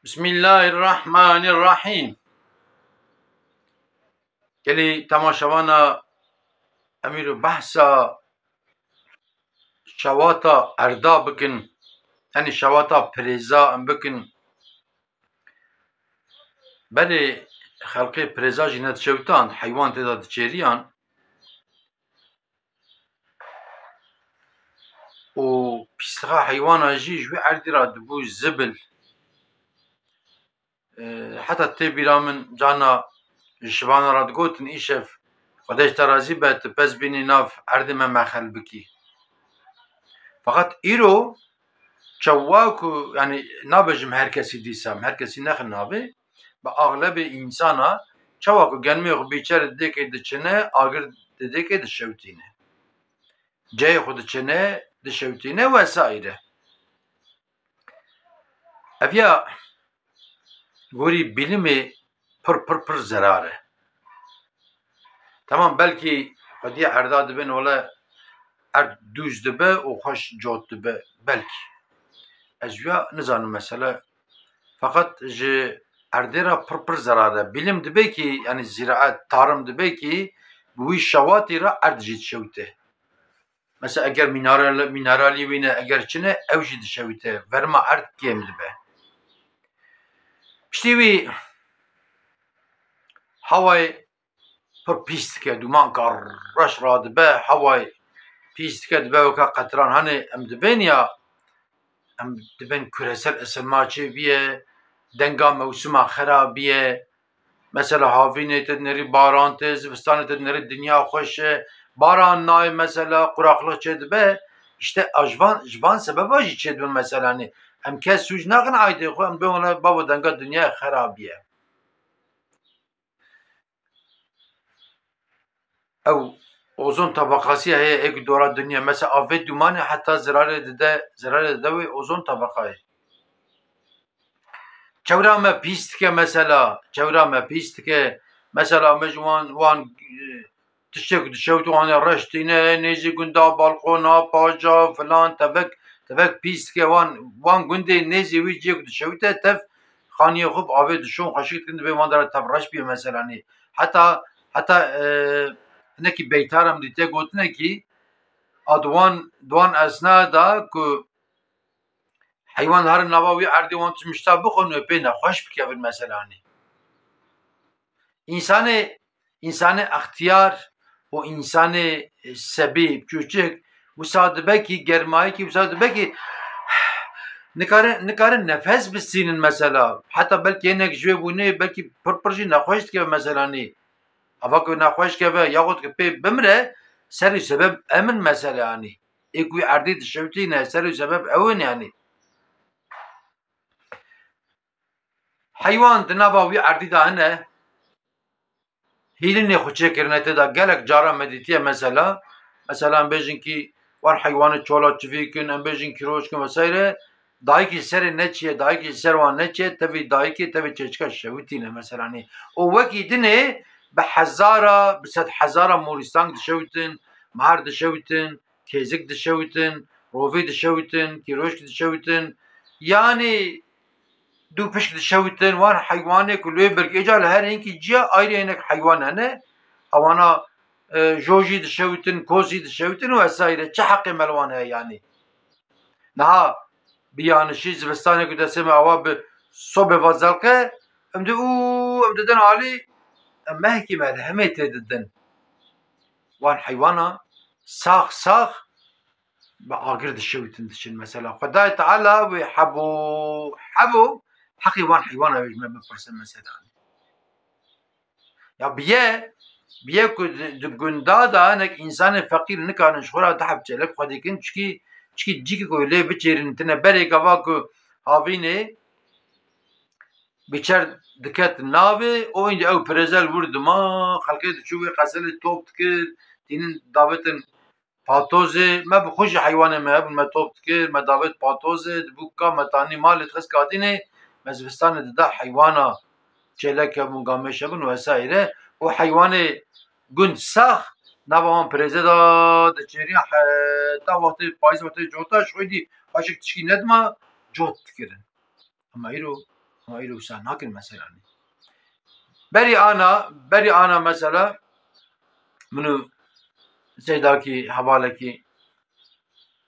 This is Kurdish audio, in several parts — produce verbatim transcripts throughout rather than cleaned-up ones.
Bismillahirrahmanirrahim. Gelî temaşevana em îro behsa şewata erda bikin, yanî şewata pirêza em bikin. Berê xelkê pirêza jî nedişewtan, heywan tê de diçêriyan. Û pîstixa heywana jî ji wî erdî re dibû zibil. E, heta tê bîra min cana ji şivana re digotin, îşev Xwedê ji te razî be, tu pez bînî nav erdê me mexel bikî. Feqet îro çawa ku, yanî nabêjim her kesî dîsa, her kesî nexin navê, bi axlebê însana çawa ku genimê xwe bîçer didêkê diçine, agir didêkê dişewtîne. Ceyê xwe diçine, dişewtîne wesaîre. Ev ya gorî bîlimê pir, pir, pir zerar e. Tamam, belkî xwediyê erda dibin, wele erd dûz dibe û xweş cot dibe. Belkî. Ez ya nizanim mesele. Feqet ji erdê re pir, pir zerar e. Bîlim dibe kî, yanî zîraet, tarim dibe kî, bi wî şewatî re erd jî dişewite. Mesela eger mînare-, mîneralî wî ne, eger çi ne, ew jî dişewite. Verma erd kêm dibe. Piştî wî hewayê pir pîs dike, dûmanka reş radibe, hewayê pîs dike, dibe weke qetran. Hanê em dibên ya, em dibên küresel ısınma çêbiye, denga mewsima xerabiye. Mesela havînê te dinerî baran tê, zivistanê te dinerî dinya xweş e. Baran nayê mesela, quraxlıq çêdibe. Îşte a ji van, ji van sebeba jî çêdibin mesela, hani em kes sûc nakin aydê xwe, em dibên wele babo denga dinyayê xerabiye. Ew ozon tabakasî heye ê ku dora dinya. Mesela avê dûmanê heta zirarê dide, zirarê dide wê ozon tabakayê. Çewra me pîs dike mesela, çewra me pîs dike. Mesela me ji wan, wan, e, tiştê ku dişewit wan ê reş tîne, nêzî gunda, balqona, paja, filan, tevek, tevek pîs dike. Wan, wan gundê nêzî wî ciyê ku dişewite tev xaniyê xwe bi avê dişon xweşik dikin, dibê wan dera tev reş bîye mesela nê. Heta, heta, e, hinekî beytar em dîtiye gotinekî, a di wan, di wan esna da ku heywan herin nava wî erdê wan tişt mişta bixwin û pê nexweş bikevin mesela nê. Însanê, însanê extiyar û însanê, e, sebî, çûçik, wisa dibe kî germayî kî, wisa dibe kî nikare, nikare nefes bistînin mesela. Heta belkî hinek ji wê bûnê belkî pir pir jî nexweş dikeve mesela nê. Ava ku nexweş keve, yaxud ku pê bimre, serî sebeb em in mesela nê. Ê ku wî erdê dişewtîne, serî sebeb ew in yanî. Heywan di nava wî erdî de hene, hîlinê xwe çêkirine tê de gelek cara me dîtiye mesela. Mesela em bêjin kî wan heywanê çola çivî kin, em bêjin kîroş kin vesaire. Dayikî serê neçiye, dayikî ser wan neçiye, tevî dayikê, tevî çêçika şewitîne mesela nê. Û wekî dinê bi hezara, bi sed hezara morîstang dişewitin, mar dişewitin, kêzik dişewitin, rovî dişewitin, kîroşk dişewitin. Yanî dû pişk dişewitin, wan heywanê ku lê birk. Êca li her hinkî ciya ayrî hinek heywan hene. Ewana, e, jojî dişewitin, kozî dişewitin û vesaire. Çi heqê me li wan heye yanî? Niha bi yanişî zivistanê ku destê me awa bi sobê va zelqe, em di û em didin alî, em mehkî me li hemê tê didin. Wan heywana sax sax bi agir dişewitin diçin mesela. Xwedayê Teala wê hebû, hebû, heqî wan heywana wê ji me bipirsin mesela. Ya biye, biye ku di, di gunda de hinek însanên feqîr nikarin ji xwe re du heb çêlek xwe dikin, çikî, çikî cîkê ku lê biçêrin tine berê gava ku havînê biçer diket navê, û îndî ew pirêzel wir dima, xelkê diçû wê qeselê top dikir, tînin davêtin patozê, me bi xwe jî heywanê me hebûn, me top dikir, me davêt patozê, dibû ka me tanî malê dixist kadînê, me zivistanê dida heywana çêlek hebûn, gamêş hebûn vesaire. Û heywanê gund sax nava wan pirêzê de diçêriya heta wextê payîz, wextê cota, ji xwe dî xweşik tişkî nedima cot dikirin. Ama îro Îro wisa nakin mesela. Berî ana, berî ana mesela, min û Seydakî hevalekî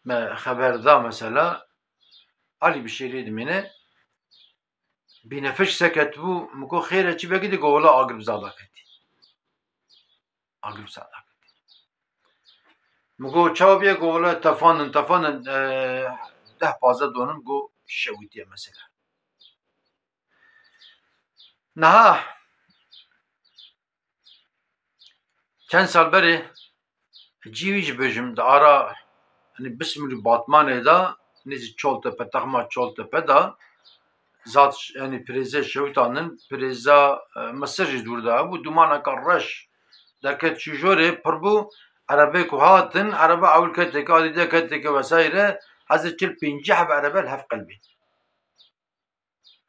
me xeber da mesela, Alî Bişêrê dimîne, bînefeş seketibû, min got, "Xêr e, çi vekî?" Di got, "Wela agir bi zada ketî." Agir bi zada ketî. Min got, "Çawa bûye?" Got, "Wela tefandin, tefandin, e, deh pazdeh donim," got, "şewitiye mesela." Niha çend sal berê cî wî jî bêjim, di ara, yanî, Bismilî Batmanê de, nêzî Çoltepe, texma Çoltepe de, zat, yanî, pirêzê şewitandin, pirêza, e, Misir jî dûr de hebû, dûmaneke reş derket çû jorê, pir bû, erebeyê ku hatin, erebe ewil keteke, a dîde keteke vesaire, hezir çil pêncî heb erebe li hev qelbîn.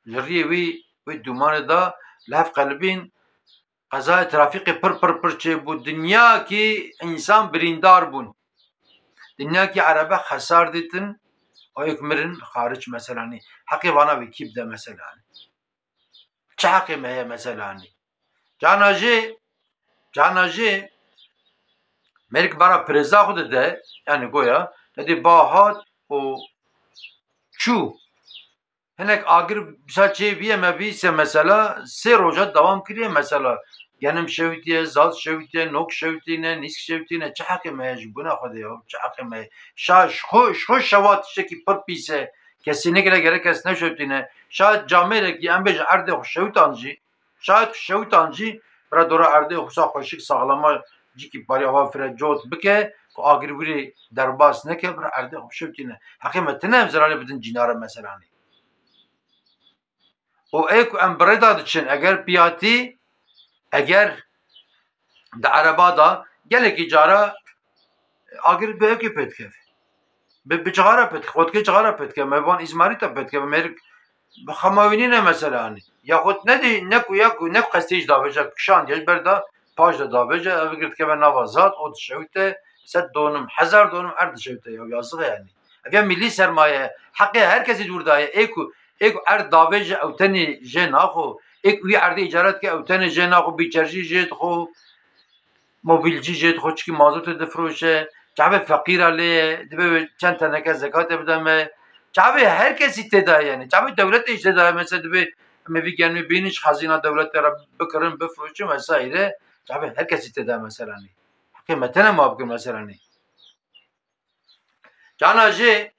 Li riyê wî, wê dûmanê de li hev qelibîn, qezayê trafîkê pir, pir, pir çêbû. Dinyakî însan birîndar bûn. Dinyakî erebe xesar dîtin, ayek mirin xaric meselanî. Heqê vana wê kî bide meselanî? Çi heqê me heye meselanî? Cana jê, cana jê mêrik bara pirêza xwe dide, yanî goya, nedî ba hat û çû. Hinek agir bisa çê bîye me bîse mesela sê roja dewam kiriye mesela. Genim şewitiye, zaz şewitiye, nok şewitîne, nîsk şewitîne. Çi heqê me ye ji bûna Xwedê ya? Çi heqê me ye? Şa ji xwe, ji xwe şewa tiştekî pir pîs e. Kesî negire gerek kes neşewitîne. Şa camêrekî em bêjin erdê xwe şewitan jî. Şayet ku şewitan jî, bira dora erdê xwe sa xweşik saxlama cîkî parî ava fire cot bike, ku agir wîrê derbas neke, bira erdê xwe şewtîne. Heqê me tine em zirarê bidin cînara meselanê. Û ê ku em bi rê de diçin, eger piyatî, eger di ereba de gelekî cara agir bi hevkê pê dikeve. Bi, bi cixara pê dikeve, xwe dikê cixara pê dikeve, me van îzmarîta pê dikeve, mêrik bi xema wî nîne mesela anî. Yaxut ne dî, ne ku, ya ku, ne ku qestê jî davêje, kişandiye ji ber de, paş de davêje, ev gir dikeve nava zat, o dişewite, sed donim, hezar donim erd dişewite, ya yazık yani. Ev ya milli sermaye, heqê her kesî dûr daye, ê ku, ê ku erd davêje, ew tenê jê naxo, ê ku wî erdê îcara dike, ew tenê jê naxo, bîçerjî jê dixo, mobîlcî jê dixwe çikî mazotê difiroşe, çavê feqîra lê ye, divê çend teneke zekatê bide me. Çavê her kesî tê de ye, yanî çavê dewletê jî tê de ye, mesela divê em ê vî genmê bînin ji xezîna dewletê re bikirin, bifiroşin vesaire. Çavê her kesî tê de ye, mesela nî. Heqê me tene ma bikin, mesela nî. Cana jê,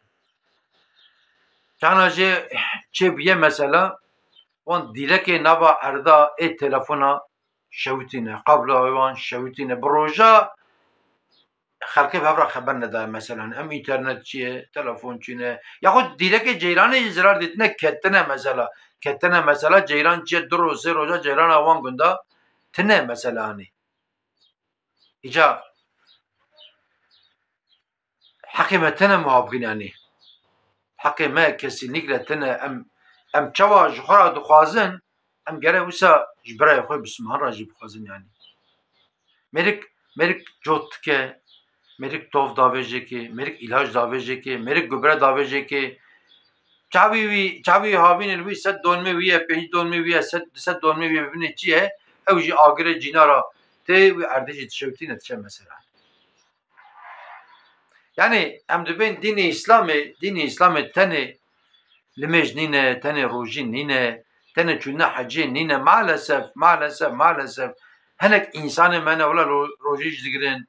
cana jê çê bûye mesela, wan dîrekê nava erda ê telefona şewitîne, qabloya wan şewitîne. Bi roja xelkê bi hev re xeber nedaye mesela. Em înternet çi ye, telefon çi ne? Yaxud dîrekê ceyranê jî zirar dîtine ketine mesela. Ketine mesela ceyran çi ye, du roj, sê roja ceyrana wan gunda tine mesela anî. Îca heqê me tene muha bigin, yanî. Heqê me kesînlikle tene, em, em çawa ji xwe re dixwazin, em gere wisa ji birayê xwe Bismihan re jî bixwazin, yanî. Mêrik, mêrik cot dike, mêrik tov davêjekê, mêrik îlac davêjekê, mêrik gubre davêjekê. Çavî wî, çavî havînê li wî sed donmê wî ye, pênc donmê wî ye, sed, du sed donmê wî ye, bibîne çi ye, ew jî agirê cînara tê wî erdê jî dişewtîne diçe mesela. Yanî em dibên dînê Îslamê, dînê Îslamê tenê limêj nîne, tenê rojîn nîne, tenê çûna hecê nîne. Maalesef, maalesef, maalesef hinek însanê me ne wila ro-, rojî jî digirin,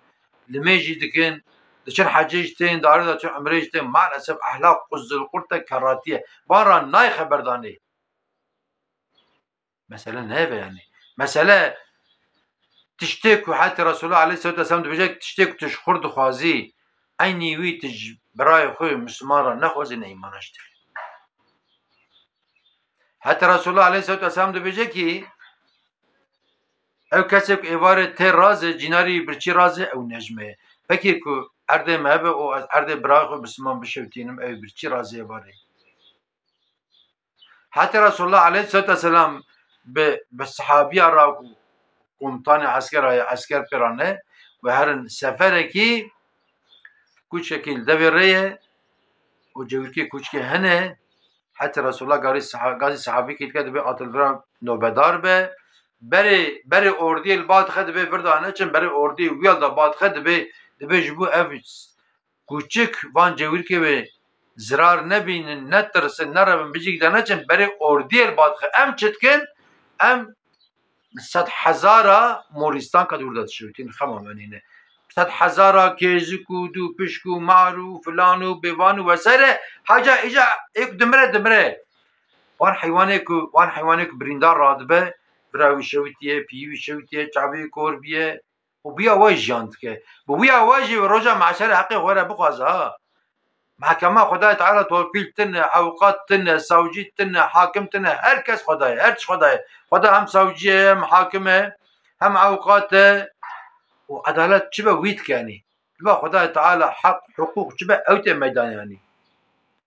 limêj jî dikin, diçin hecê jî tên, di arê de çin umrê jî tên. Maalesef ehlaq quzil qurte keratiye. Van ra nayê xeberdanê. Mesele ne ev e yanî. Mesele tiştê ku hetê Resulullah aleyhissalatu vesselam dibêje, tiştê ku tu ji xwe dixwazî, eynî wî tu ji birayê xwe Misliman re nexwazî, ne îmana ji te. Hetê Resulullah aleyhissalatu vesselam dibêje ki, ew kesê ku êvarê tê razê, cînarî birçî razê, ew nejme ye. Pekî ku erdê me hebe û ez erdê birayê xwe Misliman bişewtînim, ew birçî razê êvarê. Hetê Resulullah aleyhissalatu vesselam bi, bi sehabiya re ku komutanê eskera ye, esker pê re ne, we herin seferekî, kûçekî li devê rê ye û cewirkê kûçkê hene, Hetê Resulullah gazî saha-, gazî sahabîkî dike dibê atilvira nobedar be. Berê, berê ordiyê li ba dixe dibê vir da neçin, berê ordiyê wîya li da ba dixe dibê, dibê ji bo ev kûçik van cewirkê wê zirar nebînin, netirsin, nerevin, bijîk de neçin, berê ordiyê li ba dixe. Em çi dikin? Em sed hezara morîstanka dûr de dişewitîn, xema me nîne. Sed hezara kêzik û dûpişk û mar û filan û bêvan û wesere, heca îca êk dimire, dimire. Wan heywanê ku, wan heywanê ku birîndar radibe, vira wî şewitiye, piyî wî şewitiye, çavê wî kor biye û biya we jiyan dike. Bi wiya we jî roja mahşerê heqê xwe re bixwaze ha. Mehkema Xwedayê Teala torpîl tune, ewqat tune, sawcî tune, hakim tune, her kes Xwedayê, her tişt Xwedayê. Xweda hem sawcî ye, hem hakim e, hem ewqat e. Û edalet çi be wî dike yanî. Li ba Xwedayê Teala heq, hiqûq çi be ew tê meydan yanî.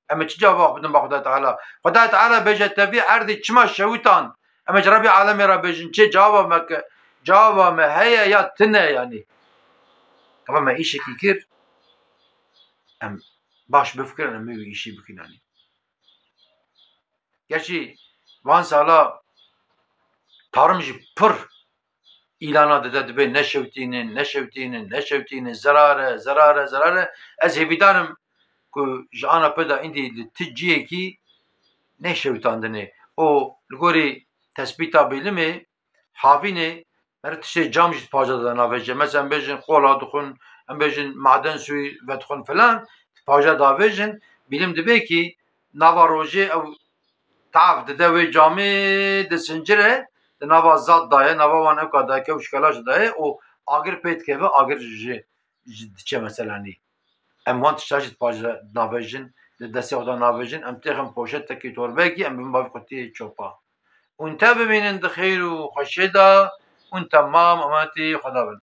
Em ê çi cevab bidin ba Xwedayê Teala? Xwedayê Teala bêje te vî erdî çima şewitan? Em ê ji Rebî alemê re bêjin çê cevaba me ke, cevaba me heye ya tune yanî. Kaba me îşekî kir, em baş bifikirin, em ê wî îşî bikin yanî. Gerçî van sala Tarim jî pir îlana dide, dibê neşewtînin, neşewtînin, neşewtînin, zerare, zerare, zerare. Ez hêvîdar im ku ji ana pê de îndî li ti cihekî neyşewitandinê. Û li gorî tespîta bîlimê, havînê, meriv tiştê cam jî dipace de navêje. Mesela em bêjin qola dixwin, em bêjin maden suyu vedixwin filan, dipace davêjin. Bîlim dibê kî nava rojê ew tav dide wê camê, disincire, di nava zad daye, nava wan ewka dayke û şikelaş daye û agir pê dikeve, agir ji, ji diçe mesela nî. Em wan tişta jî dipace navêjin, di destê xwe de navêjin, em têxin poşetekî torbeyekî, em bibin bavê qutiyê çopa. Hûn te bimînin di xêr û xweşiyê de, hûn temam emanetî Xweda bin.